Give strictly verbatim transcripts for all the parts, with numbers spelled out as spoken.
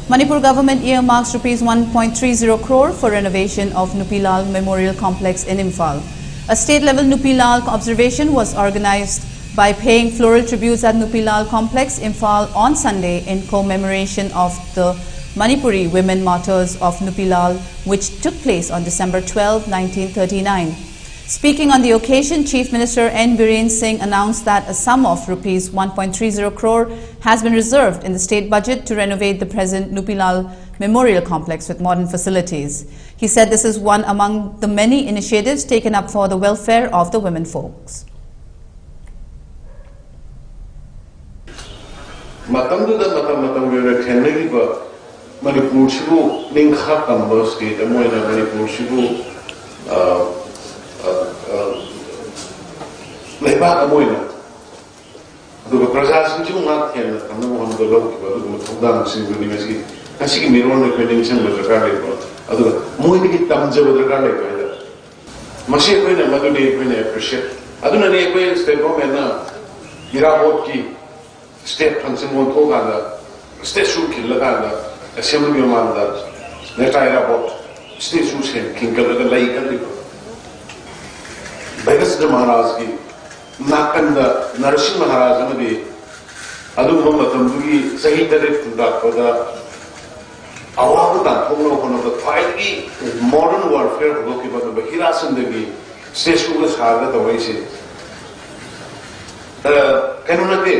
Manipur government earmarks rupees one point three zero crore for renovation of Nupilal Memorial Complex in Imphal. A state-level Nupilal observation was organized by paying floral tributes at Nupilal Complex, Imphal, on Sunday in commemoration of the Manipuri women martyrs of Nupilal, which took place on December twelfth, nineteen thirty-nine. Speaking on the occasion, Chief Minister N Biren Singh announced that a sum of rupees one point three zero crore has been reserved in the state budget to renovate the present Nupilal Memorial Complex with modern facilities. He said this is one among the many initiatives taken up for the welfare of the women folks. ꯃꯇꯝꯗꯨꯗ ꯃꯇꯝ ꯃꯇꯝꯒꯤ ꯑꯣꯏꯅ ꯊꯦꯡꯅꯈꯤꯕ ꯃꯅꯤꯄꯨꯔꯁꯤꯕꯨ ꯅꯤꯡꯈꯥ ꯇꯝꯕ state ꯑꯃ ꯑꯣꯏꯅ, ꯃꯅꯤꯄꯨꯔꯁꯤꯕꯨ, ꯑ, ꯑ, ꯑ, ꯂꯩꯕꯥꯛ ꯑꯃ ꯑꯣꯏꯅ, ꯑꯗꯨꯒ ꯄ꯭ꯔꯖꯥꯁꯤꯡꯁꯤꯕꯨ ꯉꯥꯛ ꯁꯦꯟꯅ ꯊꯝꯅꯕ ꯍꯣꯠꯅꯕꯗ ꯂꯧꯈꯤꯕ ꯑꯗꯨꯒꯨꯝꯕ ꯊꯧꯗꯥꯡꯁꯤꯡꯗꯨꯅꯤ ꯉꯁꯤ, ꯉꯁꯤꯒꯤ ꯃꯤꯔꯣꯟꯗ ꯑꯩꯈꯣꯏ ꯅꯤꯡꯁꯤꯡꯕ ꯗꯔꯀꯥꯔ ꯂꯩꯕ, ꯑꯗꯨꯒ ꯃꯣꯏꯗꯒꯤ ꯇꯝꯖꯕ ꯗꯔꯀꯥꯔ ꯂꯩꯕ ꯍꯥꯏꯇꯥꯔꯦ꯫ ꯃꯁꯤ ꯑꯩꯈꯣꯏꯅ, ꯃꯗꯨꯗꯤ ꯑꯩꯈꯣꯏꯅ ꯑꯦꯄ꯭ꯔꯤꯁꯤꯌꯦꯠ꯫ ꯑꯗꯨꯅꯅꯤ ꯑꯩꯈꯣꯏ ꯁ꯭ꯇꯦꯠ ꯒꯣꯔꯃꯦꯟꯅ ꯏꯔꯥꯕꯣꯠꯀꯤ ꯁ꯭ꯇꯦꯠ ꯐꯪꯁꯟ ꯑꯣꯟꯊꯣꯛꯑꯀꯥꯟꯗ, ꯁ꯭ꯇꯦꯠꯁꯨ ꯈꯤꯜꯂꯀꯥꯟꯗ, ꯑꯦꯁꯦꯝꯕ꯭ꯂꯤ ꯃꯃꯥꯡꯗ ꯅꯦꯇꯥ ꯏꯔꯥꯕꯣꯠ ꯁ꯭ꯇꯦꯠꯁꯨ ꯁꯦꯟ ꯈꯤꯟꯒꯠꯂꯒ ꯂꯩꯒꯜꯂꯤꯕ꯫ ꯚꯩꯔꯁꯗ ꯃꯍꯥꯔꯥꯖꯀꯤ ꯅꯥꯀꯟꯗ ꯅꯔꯁꯤꯡ ꯃꯍꯥꯔꯥꯖ ꯑꯃꯗꯤ ꯑꯗꯨꯒꯨꯝꯕ ꯃꯇꯝꯗꯨꯒꯤ ꯆꯍꯤ ꯇꯔꯦꯠ ꯈꯨꯟꯇꯥꯛꯄꯗ ꯑꯋꯥꯕ ꯇꯥꯟꯊꯣꯛꯅꯕ ꯍꯣꯠꯅꯕꯗ ꯈ꯭ꯋꯥꯏꯗꯒꯤ ꯃꯣꯗꯔꯟ ꯋꯥꯔꯐꯤꯌꯔ ꯍꯧꯗꯣꯛꯈꯤꯕ ꯑꯗꯨꯒ ꯍꯤꯔꯥꯆꯟꯗꯒꯤ ꯁ꯭ꯇꯦꯆꯨꯒ ꯁꯥꯔꯒ ꯇꯧꯔꯛꯏꯁꯦ꯫ ꯑ, ꯀꯩꯅꯣ ꯅꯠꯇꯦ,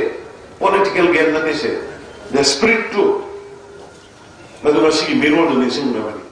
ꯄꯣꯂꯤꯇꯤꯀꯦꯜ ꯒꯦꯝ ꯅꯠꯇꯦ ꯁꯦ꯫ The spirit ꯇꯨ ꯃꯗꯨ ꯉꯁꯤꯒꯤ ꯃꯤꯔꯣꯜꯗ ꯅꯤꯡꯁꯤꯡꯅꯕꯅꯤ꯫